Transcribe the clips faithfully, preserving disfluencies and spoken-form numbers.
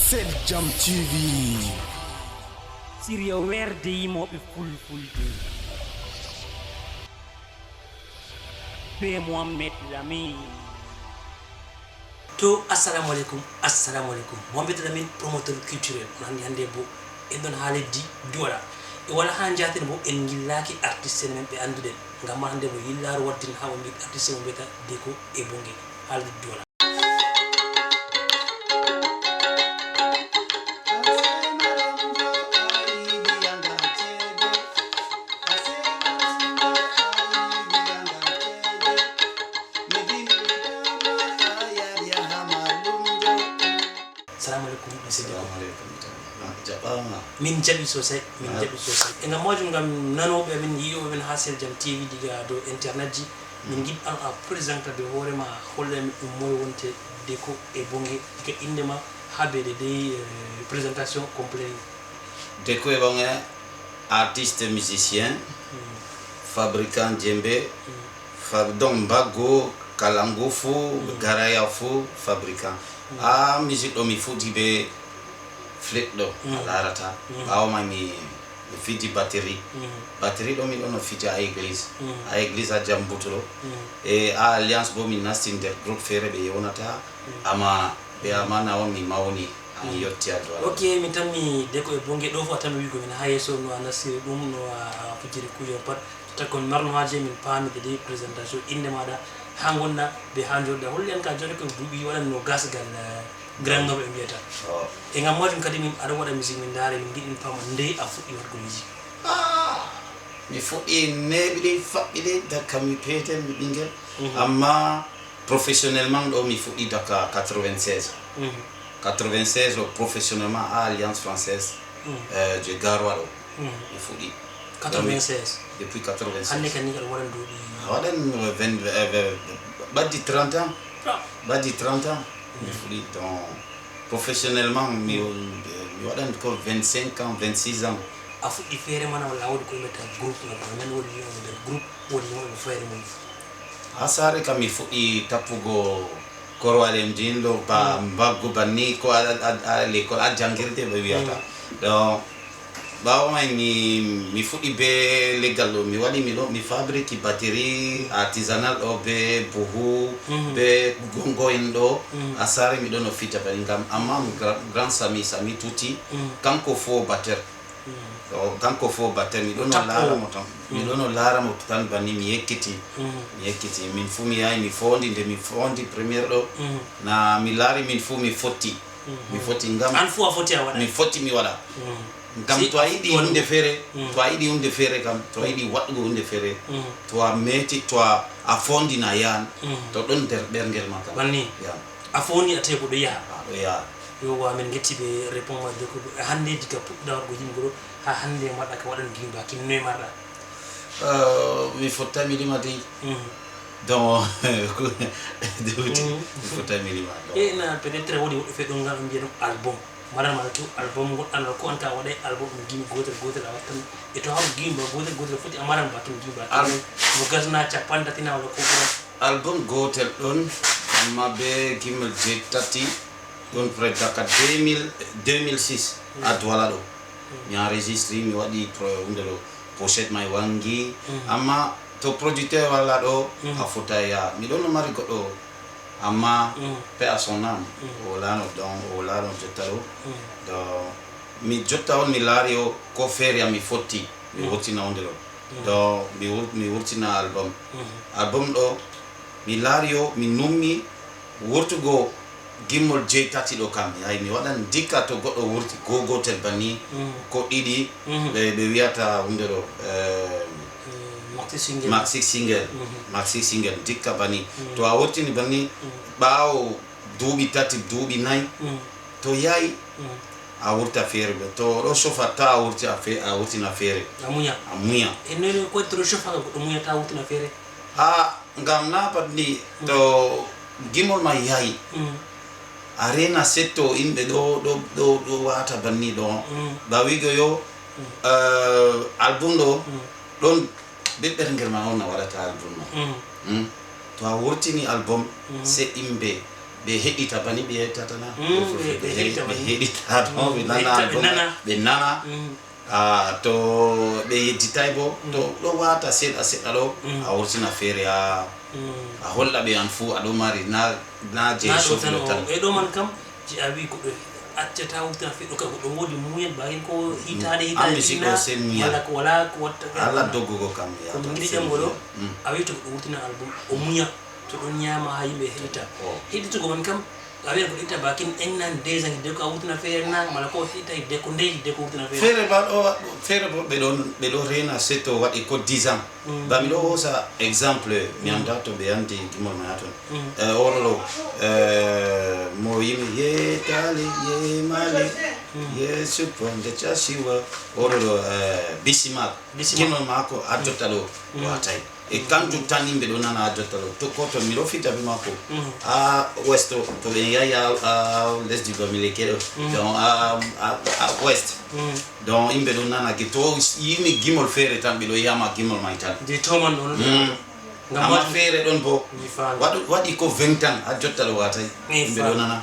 Sel Jam T V. Siriya weerde yimooɓe fulfulde, be Mohammed Lamin. To, assalamu aleykum. Assalamu aleykum, Mohammed Lamin, promoteur culturel. On anndi hannde bo en ɗon haa leddi Duwala. E wala haa njaaten bo en ngillaaki artiste en men ɓe annduɗen. Ngam man hannde bo yillaaru waddin haa o mbiɗ artiste mo mbiyata Deko e Bonge haa leddi Duwala. Salamu aleykum, monsieur Deko. Salamu aleykum. Jaɓɓama. Min jaɓi sosai, min jaɓi sosai. E ngam majum, ngam nanoɓe amin, yiyoɓe amin ha Sel Jam T V diga dow internet ji, min giɗi an a présenta be hoore ma, holla min ɗum moy wonte Deko e Bonge, diga inde ma ha be de dey, eh, présentation complet ni. Deko e Bonge, artiste musicien, fabricant djembé, fa donc mbaggu, kalangu fu, garaya fu, fabricant. Ha musique ɗo mi fuɗɗi be flûte ɗo a larata. Ɓawo mai mi mi fidi batterie. Batterie ɗo mi ɗon no fija ha église, ha église ha Jambutu ɗo. E ha Alliance bo mi nasti nder groupe feere ɓe yewnata, amma be amana on mi mawni, ha mi yotti ha Duwala. Ok, min tammi Deko e Bonge ɗo fu a tammi wigo min ha yeeso no a nastiri ɗum, no a fijiri kuuje on pat. Jotta ko min marno haaje min paami de dey présentation, inde maɗa, ha ngonɗa, be ha joɗɗa. Holli an ka joɗɗa ko duuɓi waɗan no gas gal, eh, grand noɓe mbiyata. E ngam majum kadi min aɗa waɗa musique, min ndaara, min giɗi min paama ndey a fuɗɗi waɗugo musique. Mi fuɗɗi neɓiɗi faɓɓiɗi dakka mi peetel mi ɓingel, amma professionnellement ɗo mi fuɗɗi dakka quatre-vingt-seize. Quatre-vingt-seize ɗo professionnellement ha Alliance Française, euh, je Garoua ɗo mi fuɗɗi. Quatre-vingt-seize. Depuis quatre-vingt-seize. Hannde kan ni kaɗa waɗan duuɓi. A waɗan, euh, vingt, euh, ɓaddi trente ans. Ɓaddi trente ans mi fuɗɗi. Donc professionnellement mi mi waɗan ko vingt-cinq ans, vingt-six ans. A fuɗɗi feere mana walla a woodi ko mbiyata groupe, no ko men woni yimɓe nder groupe, woni yimɓe feere mum? Ha saare kam mi fuɗɗi tappugo korwalem jin ɗo ba mbaggu banni ko a, a, a l'école, a jangirde ɓe wiyata. Donc ɓawo mai mi mi fuɗɗi be leggal ɗo mi waɗi mi ɗo mi fabriki batterie artisanal ɗo be buhu be gongo en ɗo. Ha saare mi ɗo no fija bani ngam amma mi gra- grand sami sami tuti kanko fo batteur. Donc kanko fo batteur mi ɗo no laara mo tan, mi ɗo no laara mo tan banni mi yekkiti. Mi yekkiti min fu mi yahi mi fondi nde mi fondi première ɗo na mi laari min fu mi fotti. Mi fotti ngam An fu a foti a waɗa. Mi fotti mi waɗa. Ngam to a yiɗi hunde feere, to a yiɗi hunde feere kam, to a yiɗi waɗugo hunde feere, to a meti, to a a fondina yahan, to ɗon nder ɓerngel ma kam. Banni. A fondi a teeko ɗo yaha. A ɗo yaha. Yowwa, min ngetti ɓe répond ma Deko. Hannde diga puɗɗa waɗugo yimgo ɗo ha hannde marɗa ka waɗan gimba kin noy marɗa? Euh, mi fotta mi lima dey. Donc dewti mi fotta mi lima. Donc E na peut-être woodi woɗɓe fe ɗon ngam mbiya ɗum album. Maran mala to album goɗɗan wala ko anta waɗay album ɗum gimi gotel gotel a wattan. E to haw gimba gotel gotel foti a maran bakin gimba. Al- Mo gasna capanɗe tati na wala ko ɓura. Album gotel ɗon amma be gimol jeetati. Ɗon près daka deux mille, deux mille six a Douala ɗo. Mi enregistre mi waɗi pro hunde ɗo pochette mai wangi. Amma to producteur wala ɗo a fotay ya mi ɗon no mari goɗɗo. Amma pe à son âme o wolano donc o wolano jotta ɗo. Donc mi jotta on mi laari o ko feere am mi fotti mi wurtina hunde ɗo. Donc mi wur- mi wurtina album. Album ɗo mi laari o mi nummi wurtugo gimmol jeetati ɗo kam yahi mi waɗan ndikka to goɗɗo wurti go gotel banni ko ɗiɗi ɓe ɓe wiyata hunde ɗo eh, Maxi single. Maxi single. Maxi single ndikka banni to a wurtini banni ɓaawo duuɓi tati duuɓi nayi to yahi a wurta feere ɓe to ɗo sofa ta a wurti a fe- a wurtina feere. A muña. A muña. E noy noy ko to ɗo sofa ka goɗɗo muña ta wurtina feere? Ha ngam na pat ni to gimol ma yahi a rena setto inɓe ɗo ɗo ɗo ɗo wata banni ɗo ba wigo yo eh, album ɗo ɗon be ɓerngel ma on na waɗata album ma. Hmm? To a wurtini album se inɓe ɓe heɗita bani ɓe yettata na. Mm, ɓe- ɓe heɗita Ɓe bani. Heɗita ɗon ɓe nana Heɗita ɓe ɗon nana. Ɓe nana. Mm. Ah, to ɓe yedditay bo to ɗo wata seeɗa seeɗa ɗo. A wurtina feere a a holla ɓe an fuu aɗo mari na na je Na ɗum tan soflo o tan. E ɗo man kam je a wi goɗɗo accata wurtina feere ɗo ka goɗɗo woodi muyen bakin ko hitaade An hitaade mi siɗo ɗinna sen muya. Wala ko wala ko watta Alla doggugo kam ko min ngiɗi ɗemgo ɗo. A wi to goɗɗo wurtina album o muya to ɗon ñaama ha yimɓe heɗita. Heɗitugo man kam a wiya goɗɗo itta bakin en nan deux ans hidde ko a wurtina feere na mala ko heɗita hidde ko ndey hidde ko wurtina feere. Feere ba ɗo feere bo ɓe ɗon ɓe ɗo rena se to waɗi ko dix ans. Ba mi ɗo hosa exemple mi anda to ɓe andi gimol ma ton. Eh, orolo eh, mo yimi ye tali ye mali ye suppo nde casiwa orolo eh, bisimak. Bisimak. Gimol mako a jotta ɗo watay. E kanjum tan yimɓe ɗo nana a jotta ɗo to ko to miɗo fita be mako. A west to to ɓe yahi a a lesdi bamileke ɗo donc a a a west donc yimɓe ɗo nana gi to yimi gimol feere tan ɓe ɗo yama gimol may tan. Je toman ɗon. Ngam Amma majum feere ɗon bo mi faami. Waɗu- waɗi ko vingt ans a jotta ɗo watay. Mi Yimɓe faami. Ɗo nana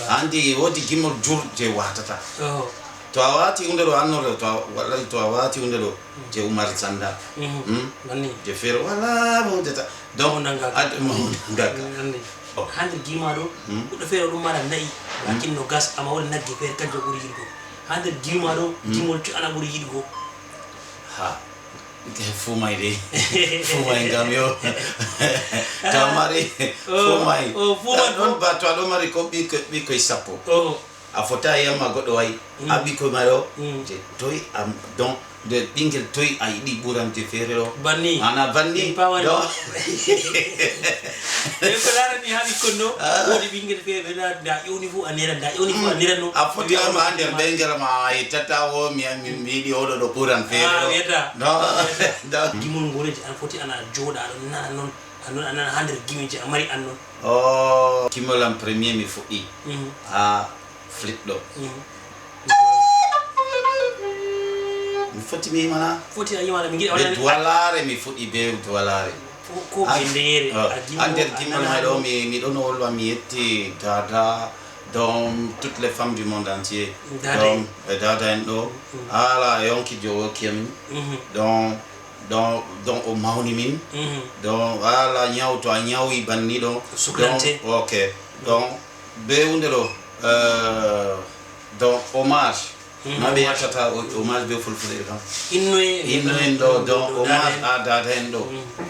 andi wodi gimol jur je watata. Oh. To a wati hunde ɗo annorɗo to a wallahi to a wati hunde ɗo je umar sanda. Mhm. Banni. Je feere wala mo jata donc Mo nanga. Ad- mo nanga. Anndi. Oh. Hande gima ɗo goɗɗo feere ɗum mara na'i bakin no gas amma woni nagge feere kanjum ɓuri yiɗgo. Hande gima ɗo gimol cuɗana ɓuri yiɗgo. Ha. Ke fumay de. Fumay ngam yo. Tamari. Fumay. Oh, fumay. Ɗon ba to aɗo mari ko ɓikkoy ɓikkoy sappo. Oh. A fota yamma goɗɗo way. A ɓikkoy ma ɗo. Je toy am donc de ɓingel toy a yiɗi ɓuran je feere ɗo. Banni. Ana banni. Ɗum pawani. Donc E ko larani ha ɓikkon ɗo wodi ɓingel feere ɓe da da ƴewni fu a neran da ƴewni fu a neran no. A foti on ma nder ɓengel ma a yettata o mi mi mi yiɗi oɗo ɗo ɓuran feere Ah, ɗo. Wiyata. Non. Donc Gimol ngol a foti ana jooɗa aɗo nana non a non a nana ha nder gimi je a mari an non. o gimol am premier mi fuɗɗi Mhm. ha flip ɗo. Mhm. Mi foti mi yimana. Foti a yimana mi giɗa Be wala duwalare mi fuɗɗi be duwalare. Ko ko be ndeyere a gimo. An nder gimol may ɗo mi mi ɗon wolwa mi yetti dada donc toutes les femmes du monde entier. Dada Donc e dada en ɗo hala yonki jowoki amin. Donc donc donc o mawni min. Donc hala ñaw to a ñawi banni ɗo. Suklante. Ok. Donc be hunde ɗo euh, donc hommage. Ma ɓe accata hommage be fulfulde kam. Inno e Inno en ɗo donc hommage à dada en ɗo.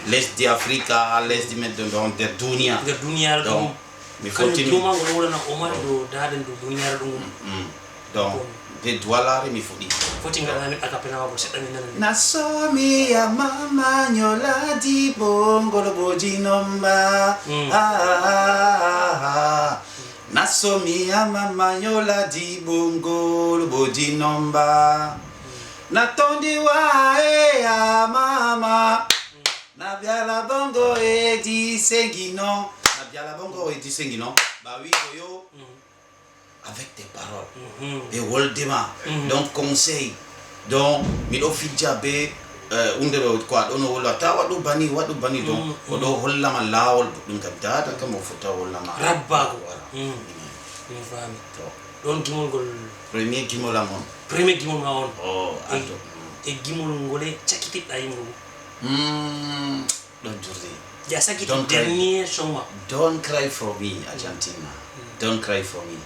Lesdi africa ha lesdi men ɗo donc nder duniya. Nder duniya ɗo. Donc mi Kadi foti mi joma ngol wona hommage ɗo dada en ɗo duniya ɗo ngol. Mm. Donc be duwalare mi fuɗi. Foti ngana min akapela ma ko seɗɗa min nana. Nasomi ya mama nyola di bongolo boji nomba. Mm. Ah, ah, ah, ah, ah. Nasomi ya mama nyola di bongolo boji nomba. Natondi wa e ya mama. Na biala bongo e di sengino. Na biala bongo e di sengino. Ba wi ko yo avec tes paroles. Ɓe woldema. Donc conseil. Donc miɗo fijja be eh, hunde ɗo ko a ɗono wolwa ta waɗu bani waɗu bani donc o ɗo hollama lawol boɗɗum kam dada kam o fota hollama. Rabbago. Voilà. Mi faami. To Ɗon gimol ngol. Premier gimol am on. Premier gimol ma on. O addo. E gimol ngole cakitiɗɗa yimgo. Mm, ɗon jurdi. Ya sakiti Don't cry. Dernier song ma. Don't cry for me Argentina. Don't cry for me.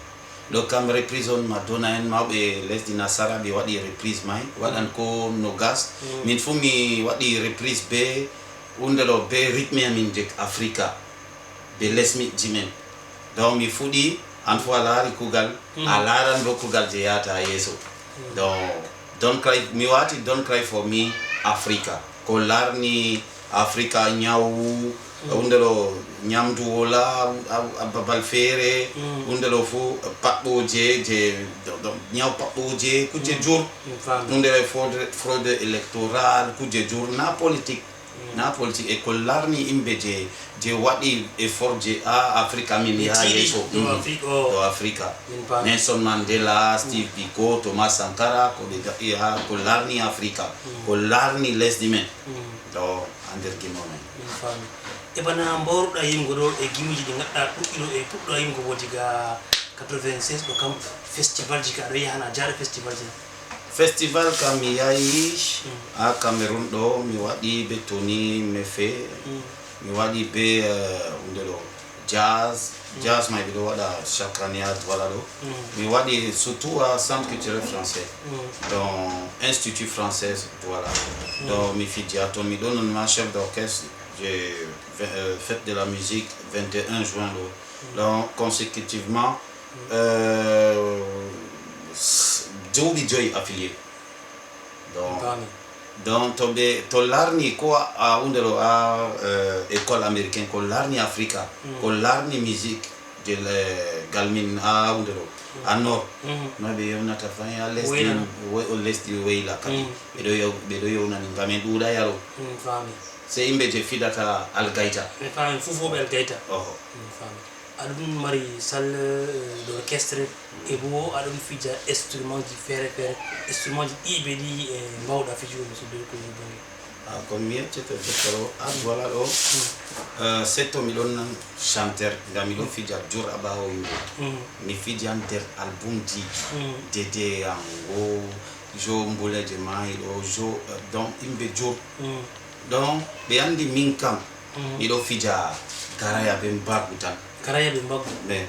Ɗo kam reprise on madonna en mawɓe lesdi nasara ɓe waɗi reprise may waɗan ko nogas. Min fuu mi waɗi reprise be hunde ɗo be rythme amin je africa be lesmiɗji men. Donc mi fuɗi an fuu a laari kugal a laaran bo kugal je yahata yeeso. Donc don't cry mi waati don't cry for me africa ko laarni africa ñaw hunde ɗo ñamdu wola a- a- babal feere hunde ɗo fuu paɓɓoje je do- do- ñaw paɓɓoje kuje jur Mi faami. hunde ɗo fraude fraude électoral kuje jur na politique na politique e ko larni yimɓe je je waɗi effort je a africa min yaha Tiiɗi yeeso ɗo Afrique o. ɗo africa Min paami. Nelson Mandela Steve Biko Thomas Sankara ko ɓe gaɗi ha ko larni africa ko larni lesdi men ɗo ha nder gimo men Min faami. E bana mbawruɗa yimgo ɗo e gimiiji ɗi ngaɗɗa ɗuɗɗi ɗo e puɗɗa yimgo bo diga quatre-vingt-seize ɗo kam, festivalji ka aɗo yaha na jaaɗo festivalji na? Festival kam mi yahi ha Cameroun ɗo, mi waɗi be Tony Mefe, mi waɗi be eh, hunde ɗo jazz. Jazz mai ɓe ɗo waɗa chaque année ha Douala ɗo. Mi waɗi surtout ha Centre culturel français, donc Institut français Douala. Donc mi fiji ha ton, mi ɗon non ma chef d'orchestre je euh, fête de la musique vingt et un juin ɗo. Donc consécutivement euh, s- duuɓi joyi affilié. Donc Faami. donc to ɓe to larni ko a hunde ɗo a euh, école américain ko larni africa, ko larni musique de le- galmin a hunde ɗo a nord. No ɓe yewnata fayi a lesdi Woynana. Wo- o lesdi woyla kadi. Ɓeɗo yew- ɓeɗo yewnani ngamen ɗuuɗa yaro. Mm, faami. Sey yimɓe je fidata algayta. Mi faami, fufuɓe algayta. Oho. Mi faami. Aɗa ɗum mari salle eh, d'orchestre e bo aɗon fija instrumentji feere feere, instrumentji ɗi ɓe ɗi e mbawɗa fijugo mi sudde ko ni bonge? Ah, kono mi yeccete jottoro adwala ɗo. Euh, setto miɗon nan chanteur ngam miɗon fija jur a ɓawo yimɓe. Mi fijan nder albumji dede ango jo mbuleje mayi ɗo jo euh, donc yimɓe jur. Donc ɓe andi min kam miɗo fija garaya be mbaggu tan. Garaya be mbaggu. Mais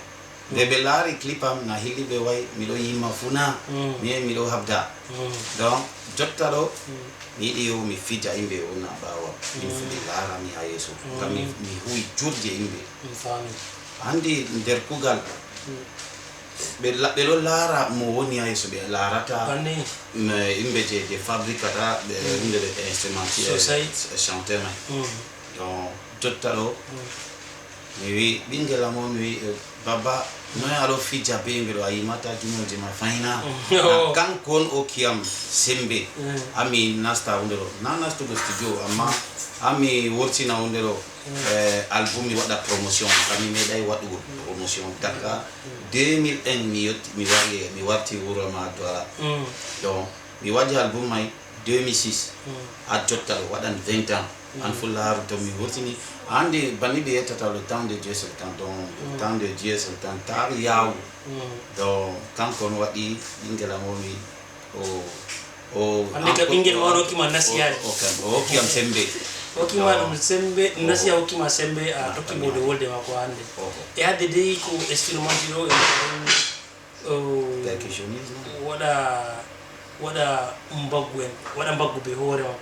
nde ɓe laari clip am na hilli ɓe wayi miɗo yima funa. Min miɗo habda. Donc jotta ɗo mi yiɗi yo mi fija yimɓe wona ɓawo am. Min fu ɓe laara mi ha yeeso ngam mi mi huwi jurje yimɓe. Mi faami. Andi nder kugal ɓe la- ɓe ɗo laara mo woni ha yeeso ɓe laarata. Banni. Mais yimɓe je je fabricata ɓe hunde ɓe instrumentier Sosai. Chanteur mai. Donc jotta ɗo mi wi ɓingel am on wi eh, baba noy aɗo fija be yimɓe ɗo a yimata jumoje ma fayna? Kanko on okkiyam sembe. Ami nasta hunde ɗo na nastugo studio amma ami wurtina hunde ɗo. Eh, album mi waɗa promotion kam mi meeɗay waɗugol promotion daga deux mille un mi yetti mi wari mi warti wuro ma dola. Donc mi waɗi album mai deux mille six. Ha jotta ɗo waɗan vingt ans. An fu laaru to mi wurtini andi banni ɓe yettata le temps de dieu c'est le temps donc le temps de dieu c'est le temps tar yawu. Donc kanko on waɗi ɓingel am o mi o o Hande ka ɓingel ma on hokkima nasiyaade. O kam o hokkiyam sembe. Hokkima ɗum sembe, nasiya hokkima sembe a tokki mode wolde ma ko hande. E hadde dey ko instrument ji ɗo e Percussionniste non? Waɗa waɗa mbaggu en waɗa mbaggu be hoore ma.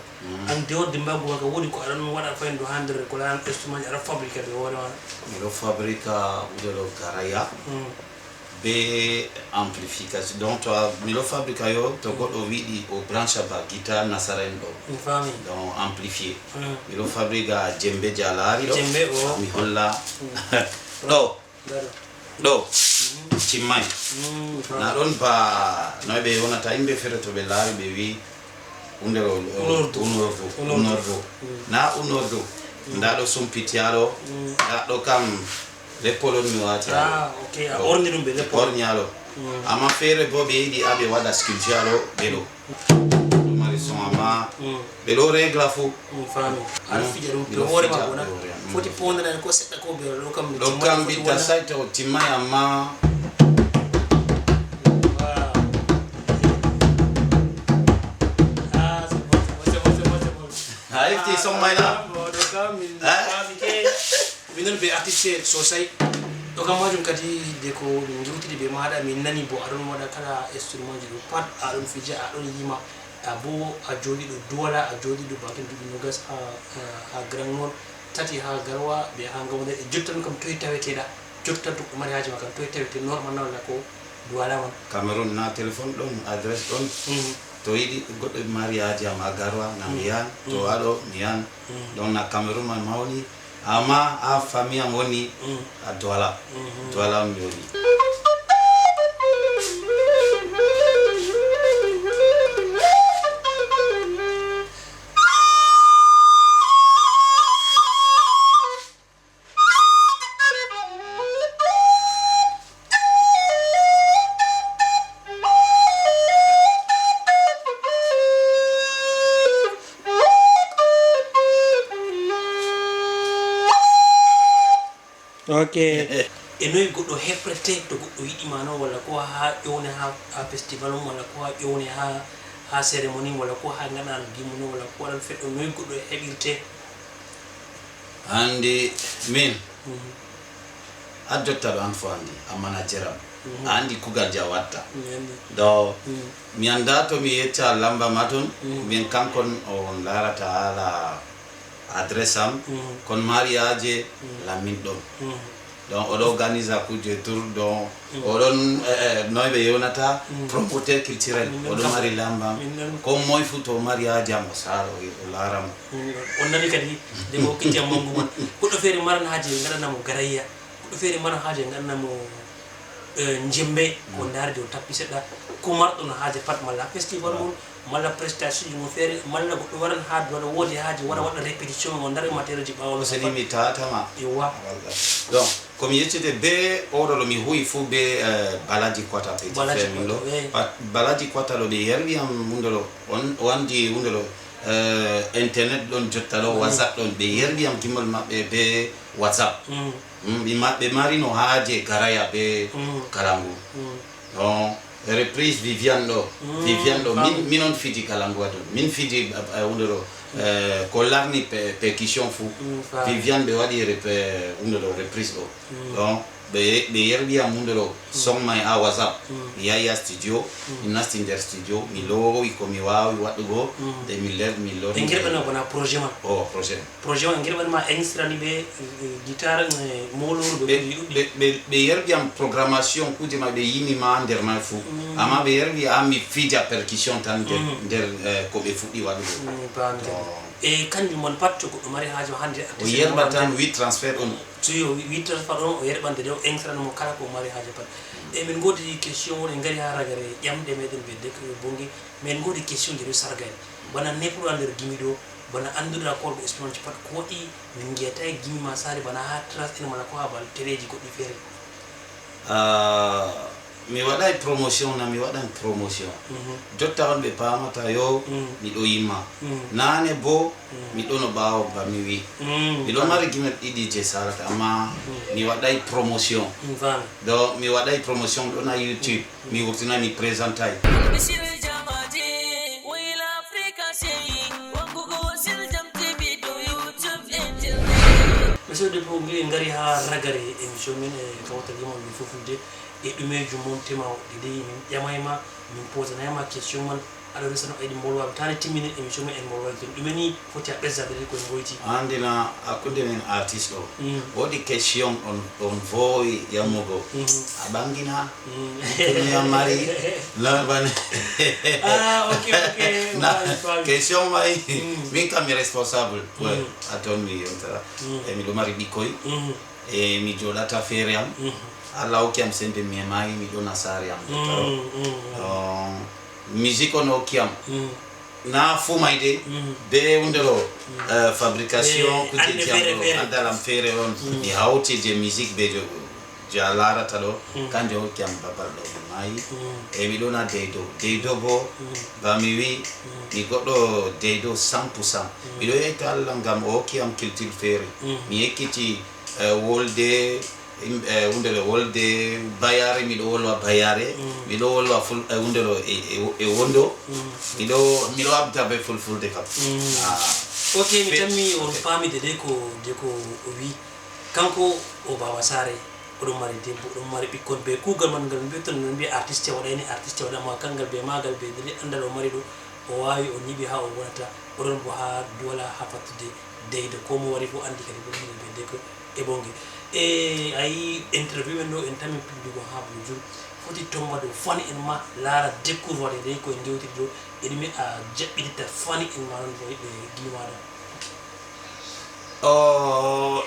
An deworde mbaggu ma ka woodi ko aɗon waɗa fayndo ha nder ko laran instrument ji aɗa fabrique be hoore ma. Miɗo fabrique wude ɗo garaya be amplification donc to a- miɗo fabrique yo to goɗɗo wiɗi o branche ba guitar nasara en ɗo. Mi faami. Donc amplifié. Miɗo fabrique a jembe je a laari ɗo. Jembe o. Mi holla ɗo. Ɗo timmay. Na ɗon ba noy ɓe yonata yimɓe fere to ɓe laari ɓe wi hunde ɗo unordu unordu. Na unordu. Nda ɗo sumpiti aɗo. Nda ɗo kam leppol on mi wati aɗo. Ah, ok a ɓorni ɗum ɓe leppol. Ɓorni aɗo. Amma fere bo ɓe yiɗi aɓe waɗa sculpture aɗo ɓe ɗo. Ɗo mari son amma ɓe ɗo regla fu. Mi faami. Aɗa fija ɗum ɓe hoore ma bona foti pondanani ko seɗɗa ko ɓe ɗo kam. Ɗo kam bitta sayta o timmay amma. A hefti son mayna. Minon ɓe artiste sosai. Ɗo kam majum kadi de ko min gewtidi ɓe maɗa min nani bo aɗon waɗa kala instrument ji ɗo pat aɗon fija aɗon yima. A bo a jooɗiɗo Douala a jooɗiɗo bakin duuɓi nogas ha ha Grand Nord, tati ha Garoua ɓe ha Gawda e jottan kam toye taweteɗa? Jottan to ko mari haji ma kam toye tawete normal na walla ko Douala man? Cameroun na téléphone ɗon adresse ɗon. To yiɗi goɗɗo mari haji am ha Garoua na mi yan to aɗo mi yan. Donc na Cameroun man mawni. Amma ha famille am woni a Douala. Douala on mi woni. Ok. E noy goɗɗo heɓrete to goɗɗo yiɗi ma noon, walla ko haa ƴowne haa, haa festival mum, walla ko haa ƴowne haa, haa cérémonie mum, walla ko haa ngaɗan gimmu noon, walla ko waɗan feɗɗo, noy goɗɗo heɓirte? Anndi min, a jottaɗo aan fof anndi, a manager am. A anndi kugal ja watta. Mi anndi. Do, mi annda to mi yecca lamba ma toon, min kankon on laarata haala adresse am, kon mari haaje lamin ɗon. Donc, oɗo organise kuuje tour, donc, oɗon, eh, eh, noy ɓe yewnata, promoteur culturel, oɗo mari lamba am. Min ɗon. Kon moy fu to mari haaje am, o saara, o, o laara mo. Min ɗon. On nani kadi, nde o hokkiti am manngu mon. Goɗɗo feere maran haaje, ngaɗana mo garayya. Goɗɗo feere maran haaje, ngaɗana mo, eh, njembe, ko ndaarde o tappi seɗɗa. Ko marɗon haaje pat, malla festival mon, malla prestation ji mo feere, malla goɗɗo waran haa Duwala, woodi haaje, wara waɗa répétition, o ndaara matériel ji ɓaawo. O seni mi tata ma. Yewwa. Walla. Donc, ko mi yeccete be oɗo ɗo mi huwi fu be, eh, Balaji Kwata Petit Balaji Frère min ɗo. Kwata, eh. Ba-, Balaji Kwata ɗo ɓe yerwi am huunde ɗo. On, o anndi huunde ɗo, eh, internet ɗon jotta ɗo, WhatsApp ɗon. Ɓe yerwi am gimol maɓɓe be WhatsApp. Mm. Mm, ɓe ma-, ɓe marino haaje garaya be kalangu. Mm. Donc, reprise Viviane ɗo. Mm, Viviane ɗo, min, min on fidi kalangu adun. Min fidi, eh, eh, huunde ɗo, eh, ko larni pe-, percussion fu. Mm, faami. Viviane ɓe waɗi rep-, eh, huunde ɗo, reprise ɗo. Mm. Donc, ɓe, ɓe yerwi am huunde ɗo, song may haa WhatsApp. Mm. Mi yahi haa studio, mi nasti nder studio, mi loowi ko mi waawi waɗugo, nde mi ler-, mi lori. Ɓe ngirɓe no wona projet ma? O, projet. Projet on ngirɓani ma extra ni ɓe, eh, guitare, eh, mawlooru ɓe ɓe, kuuji ɗuɗɗi. Ɓe, ɓe, ɓe yerdi am programmation kuuje maɓɓe, ɓe yimi ma nder may fuu. Mm. Amma ɓe yerdi am mi fija percussion tan nder, mm, nder, eh, ko ɓe fuɗɗi waɗugo. Mm, bamde. To. E kanjum man pat to goɗɗo mari haajo hande o yerba tan wi transfert on. To yo wi, wi transfert on, o yerɓande de o extra mo kala ko mari haajo pat. Mm. E min ngoodi question woni ngari haa ragare ƴamɗe meɗen ɓe dek bongi. Min ngoodi question je ɗo sarga en. Bana neɓruɗo nder gimi ɗo, bana annduɗa korgo Esplanade pat ko waɗi min ngi'ataay gimi ma saare bana haa Trace en mala ko haa bal teleji goɗɗi feere? Ah, mi waɗaay promotion na, mi waɗan promotion. Mhm. Jotta on ɓe paamata yo, mm, miɗo yimma. Mm. Naane bo, mm, miɗo no ɓaawo ba mi wi. Mm. Miɗo mari gime ɗiɗi je sarata, amma, mm, mi waɗaay promotion. Mm, bana. Do mi waɗaay promotion ɗo na YouTube. Mi wurtina, mi présentay. Monsieur Debbo, ngi en ngari haa ragare émission men e kawtal yimol mi fofulde e ɗumeejo mon tema o ɗiɗi min ƴamay ma, min posanay ma question man, aɗo resano ayɗi mbolwa, tani timmini émission men en mbolwa ɗum. Ɗume ni foti a ɓesdade ko en ngoyti. Andina hakkunde men artiste o. Mm. Woodi question on, on vowi yammugo. Mm. A ɓangina? Mm. Ɗum yam mari. Na bane. Ah, ok, ok. Na, faami, faami. Question may, mm, min kam mi responsable. Mm. Aton mi yontata. Mm. E miɗo mari ɓikkoy. Mm. E mi joɗata feere am. Mm. Allah hokki am sembe mi e maayi, miɗo na saare am. Mm, mm, mm. Donc, musique on hokki am. Mm. Na fuu may de, mm, be hunde ɗo, mm, eh, fabrication, eh, kujeji am ɗo, feere feere. Andal am feere on. Mm. Mi hawti je musique be jo, je a laarata ɗo, mm, kanjum hokki am babal ɗo mi maayi. Mm. E miɗo na Deido. Deido bo, mm, ba mi wi, mm, mi goɗɗo Deido cent pour cent. Mm. Miɗo yetta Allah ngam o hokki am culture feere. Mm. Mi ekkiti, eh, wolde, Im-, eh, hunde ɗo wolde Bayare, miɗo wolwa Bayare, mm, miɗo wolwa ful-, eh, hunde ɗo e, e, e wondo, mm, miɗo, miɗo habda be fulfulde kam. Mm. Ah. Ok, mi fe-, tammi on fe- faami de, de ko, de ko o wi. Kanko o baaba saare, oɗon mari debbo, oɗon mari ɓikkon, be kuugal man ngal mbiyton, non mbiya artiste waɗayni, artiste waɗa, amma kangal be maagal be de andal o mari ɗo, o waawi, o nyiɓi haa o wonata, oɗon bo haa Duwala, haa fattude Deido, ko mo wari fof anndi kadi ɓurɗo ɓe de ko e Bonge. E a yii interview men ɗo, en tammi piddugo haa Banjul. Foti tomba dow fan en ma laara découvrir waɗe de ko en ngewtiri ɗo. E ɗume a jaɓɓititta fan en ma non bo ɓe gimaaɗo? O,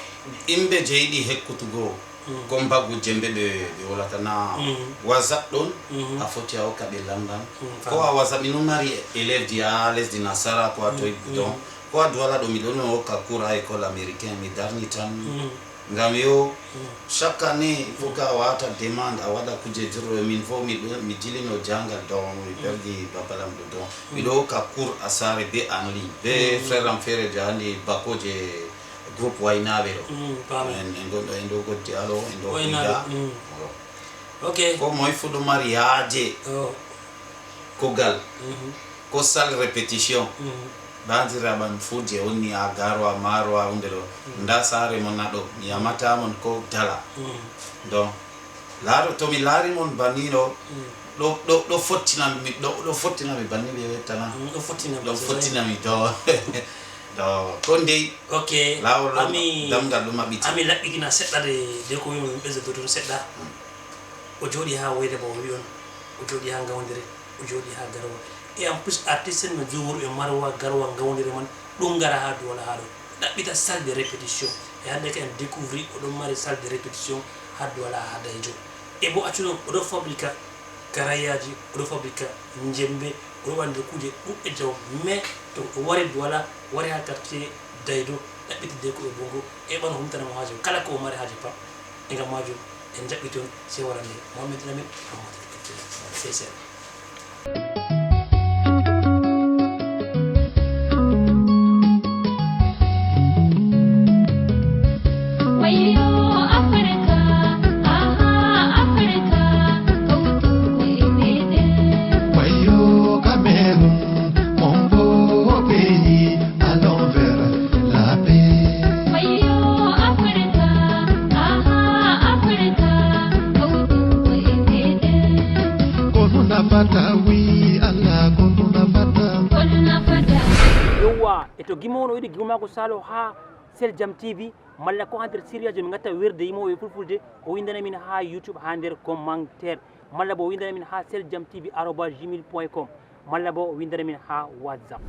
yimɓe je yiɗi hekkutugo. Mm. Ko mbagu jembe ɓe, ɓe wolata na. Mm. WhatsApp ɗon, mm, a foti a hokka ɓe lamba. Mm, ko a WhatsApp, miɗo mari élève ji haa lesdi Nasara, ko a toy, mm, donc, ko a Duwala ɗo, miɗo no hokka cours haa école américain, mi darni tan. Mm. Ngam yo, mm, chaque année, il faut que a wata demande, a waɗa kuje jurro, min fo miɗo, mi dilino jangal, donc, mi, mm, perdi babalam ɗo, donc, mm, miɗo hokka cours haa saare be en ligne, be, mm, frère am feere je handi bako je Groupe waynaaɓe ɗo. Mm, paami. En, en gonɗo, en ɗo Goddi Alo, en ɗo Waynaaɓe, Kuyga. Mm. Ok. Ko moy fu ɗo mari haaje. Oh. Kugal. Mhm. Ko salle répétition. Mhm. Bandiraɓam fu je woni a Garoua, Maroua, hunde ɗo. Mhm. Nda saare mon na ɗo. Mi yamata mon ko dala. Mhm. Donc, laaro, to mi laari mon banni ɗo, Mm. ɗo, ɗo, ɗo fottina mi, ɗo, ɗo fottina mi banni ɓe wettana. Mm, ɗo fottina mi Ɗo sosai. fottina mi, to. To, ko ndey. Ok. Laawol ɗon, Ami, damgal ɗum maɓɓiti. Ami laɓɓitina seɗɗa de, de ko wimo min ɓesdoto toon seɗɗa. Mm. O jooɗi haa woyde ba o wi on, o jooɗi haa Ngawdere, o jooɗi haa Garoua. Et en plus, artiste en no Diour e Maroua, Garoua, Ngawdere man, ɗum ngara haa Douala haa ɗo. Ɗaɓɓita salle de répétition. E hannde kadi en découvri o ɗon mari salle de répétition haa Douala haa Dayjo. E bo accu ɗon, o ɗo fabrika karayaaji, o ɗo fabrika njembe, o ɗo waɗa kuuje ɗuɗɗe jaw. Mais to o wari Douala, wari haa quartier Daydo, ɗaɓɓitidde ko e bongo, e ɓano humtana mo haaje, kala ko o mari haaje pat. E ngam maajum, en jaɓɓiton, sey waɗande Mohamed Lamine Amadou Seysen. Wayo Afrika, aha Afrika, kawtu ko e meɗen. Wayo Cameroun, mon beau pays, allons vers la paix. Wayo Afrika, aha Afrika, kawtu ko e meɗen. Ko no nafata, wi Allah, ko no nafata. Ko no nafata. Yowwa, e to gimo on o yiɗi gimo maako saalo haa Sel Jam T V, malla ko haa nder siriyaaji min ngatta weerde yimooɓe fulfulde, o winndana min haa YouTube, haa nder commentaire, malla bo o winndana min haa seljamtv arobase gmail point com, malla bo o winndana min haa WhatsApp.